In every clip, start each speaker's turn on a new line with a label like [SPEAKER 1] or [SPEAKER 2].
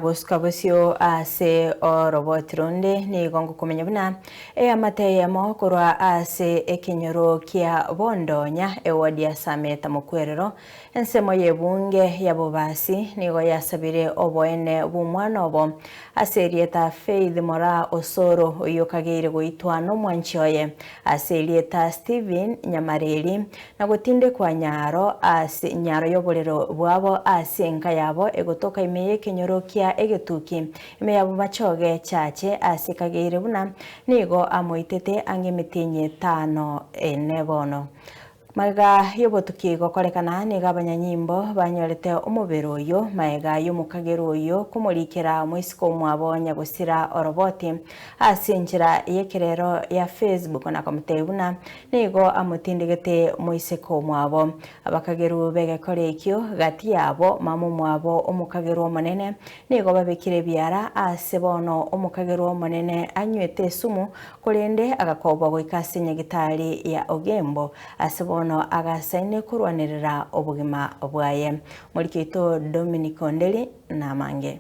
[SPEAKER 1] Gosuka bosio ase oroboti ronde nigo ngokomenya buna eamate eyemo korwa ase ekenyoro kia Bondonya, eward ya Sameta Mokwerero, ensemo y'ebunge ya Bobasi nigo yasabire oboene bw'omwana obo ase erieta Faith Moraa Osoro oyio okageire goitwa nomwanchi oye ase erieta Stephen Nyamareri na gotindekwa nyaro ase nyaro y'oborero bwabo ase enka yabo egotoka ime y'ekenyoro kia egetuki, ime ya Bomachoge Chache ase kageire buna nigo amoitete ang'e emetienyi etano ene bono. Magega y'obotuki gokorekana nigo abanyanyimbo banyorete omobere oyio magega y'omokagera oyio komorikera omoisiko omwabo nyagosira oroboti ase enchera y'ekerero ya Facebook na komotebia buna Nigo amotindegete moiseke omwabo. Abakagerwa b'egekora ekio, gati yabo mama omwabo omokagerwa omonene, nigo babekire ebiara aase bono omokagerwa omonene anywete esumu, korende agakobwa goika ase nyagitari ya Ogembo, ase bono agasaine korwanerera obogima bwaye. Moriki oito Dominic Onderi namange.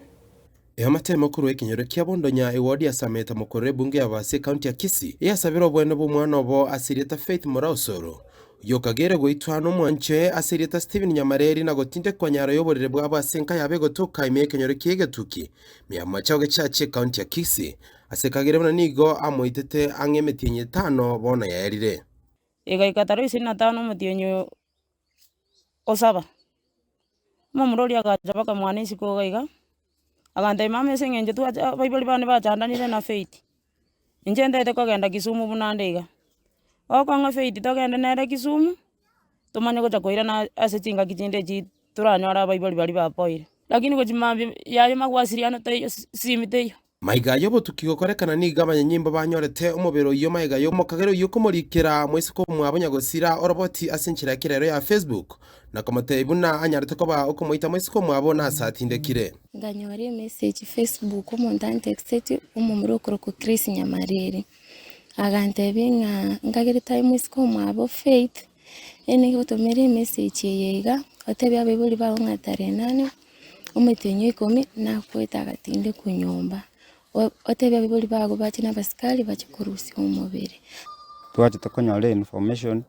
[SPEAKER 2] Eamate emo korwa ekenyoro kia Bondonya, eward ya Sameta mokorera ebunge y'Ababasi ekaunti ya Kisii, eyasabire oboene bw'omwana obo ase erieta Faith Moraa Osoro, oyio okageire goitwa nomwanche ase erieta Stephen Nyamareri na gotindekwa nyaro y'oborere bwabo ase enka yabo egotoka ime y'ekenyoro kia Egetuki, ime ya Machoge Church ekaunti ya Kisii. Ase ekagere buna nigo amoitete ang'e emetienyi etano bono yaerire.
[SPEAKER 3] Egaika tarehe ishirini na tano omotienyi o saba, omomura oria agacha mpaka mwane isiko iga iga, agantebia mama ase eng'encho twacha abaibori bane bachandanire na Faith, inche ntagete kogenda Kisumu buna ande iga. Okong'a Faith togende nere Kisumu, tomanye gocha koirana ase chingaki chinde echi toranyore abaibori baria bapoire. Lakini gochia mambia yaye magwasiriano taiyo simi teiyo.
[SPEAKER 2] Magega y'obotuki gokorekana nigo abanyanyimbo banyorete omobere oyio magega y'omokagera oyio komorikera moiseke omwabo nyagosira oroboti ase enchera ya kerero ya Facebook na komotebia buna anyarete koba okomoita moiseke omwabo na ase atindekire.
[SPEAKER 4] Nkanyora emessage Facebook omonto antexteti omomura okorokwa Chris Nyamareri, agantebia ng'a nkagerete aye moiseke omwabo Faith, ere gotomera emessage eye iga, otebie abaibori bago ng'a tarehe nane. Omotienyi o ikomi nakwete agatindekwa nyomba, otebie abaibori bago bache na abasikari bache korusia omobere.
[SPEAKER 5] Twachete konyora information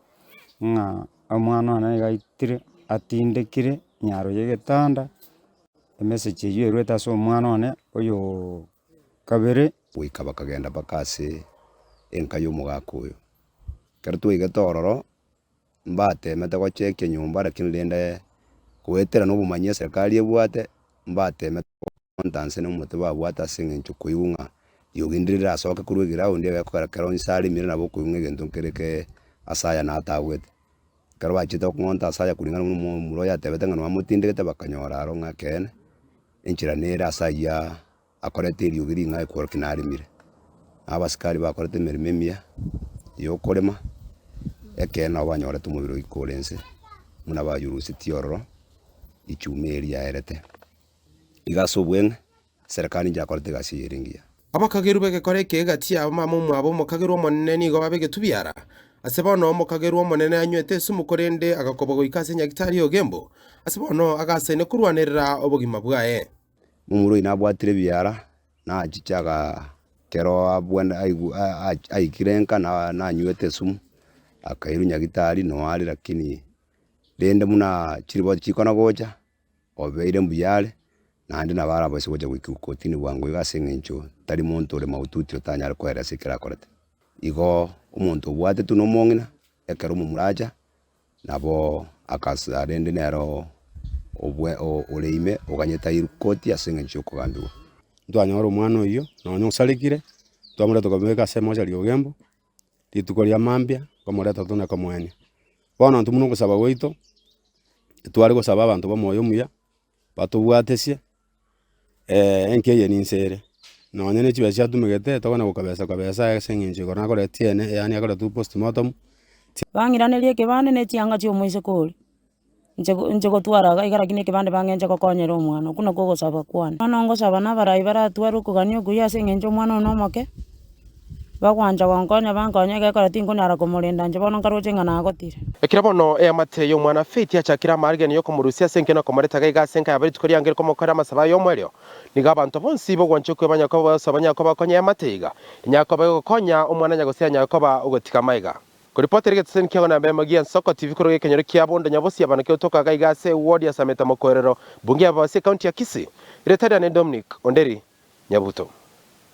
[SPEAKER 5] ng'a omwana one nigo aitire atindekire nyaro ya egetanda, emessage eywo erwete ase omwana one oyooo kabere.
[SPEAKER 6] Goika bakagenda mpaka ase enka y'omogaka oyo. Ekero twaigete ororo, mbatemete gochekia nyomba lakini rende goetera na obomanyi eserekari ebwate, mbatemete gokonta nse na omote babwate ase eng'encho koigwa ng'a riogi ndire rirasoke korwa eground egekogera kero inse aremire nabo okoigwa ng'a egento nkere ke ase aya natagwete. Ekero bachete gokong'onta ase aya kulingana buna omomura oyo atebete ng'a nwamotindegete bakanyora aro ng'a ekeene, enchera nere ase aywo akorete eriogi ring'ao ekworokia naremire. Na abasikari bakorete emeremo emiya ya okorema, ekeene nabo banyorete omobere oika ore inse, buna bayurusetie ororo, ichuma eria yaerete. Iga ase obweng'e, eserekari inche yakorete egasi eye ere engiya.
[SPEAKER 2] Abakagerwa b'egekora eke egati yabo mama omwabo omokagerwa omonene nigo babegetwe biara. Ase bono omokagerwa omonene anywete esumu korende agakobwa goika ase nyagitari y'Ogembo. Ase bono agasaine korwanerera obogima bwaye.
[SPEAKER 6] Momura oyio nabwatire ebiara, nachiche agaa ekero abwene aigu aikire nka na nanywete esumu, akairwa nyagitari noo are lakini rende buna chiripoti chikona gocha, obeire mbuya are, naende nabo arabaise gocha goikigwa kotini bwango iga ase eng'encho tari monto ore mahututi otanyare koeresa ekero akorete. Igo omonto obwatetwe na omong'ina, ekero omomura acha, Nabo akasa rende nere obwe ore ime oganyete airwe koti ase engencho y'okogambigwa.
[SPEAKER 5] Ntwanyora omwana oyio, nonya osarekire, twamoreta tokamobeka ase emochari ya Ogembo, rituko ria mambia, nkomoreta totone komoenia. Bono intwe buna ogosaba gwaito, tware gosaba abanto b'omoyo omuya, batobwatesie enka eye ninse ere, nonya ne chibesa chiatumegete tokona gokabesa kabesa ase eng'encho igoro nakoretie ene yaani akoretwe postmortem.
[SPEAKER 3] Bang'iranerie ekebande na echianga chia omoiseke oria, inche inche gotwara iga iga lakini ekebande bang'enche gokonyera omwana, okwo nakwo ogosaba kwane. Bono ngosaba na abarai baratware okogania okuya ase eng'encho omwana one omoke, Bagwancha gonkonya bankonye egekora tinkonyara komorenda inche bono nkaroche ng'a nagotire.
[SPEAKER 2] Ekero bono eamate y'omwana Faith yachakire amaariganio y'okomorusia ase enka na komoreta gaiga ase enka yabo rituko riangere komokorera amasabo aye y'omoerio, nigo abanto bonsi b'ogwancha okwe banya koba bosa banyare koba bakonya eamate iga, enyare koba egokonya omwana nyagosira anyare koba ogotiga amaiga. Koripotera egeteseni kiago namba emo gia Nsoko TV korwa ekenyoro kia Bondo Nyabosi abana kegotoka gaiga ase eward ya Sameta Mokoerero, bunge ya Babasi ecounty ya Kisii. Erieta riane Dominic Onderi Nyabuto.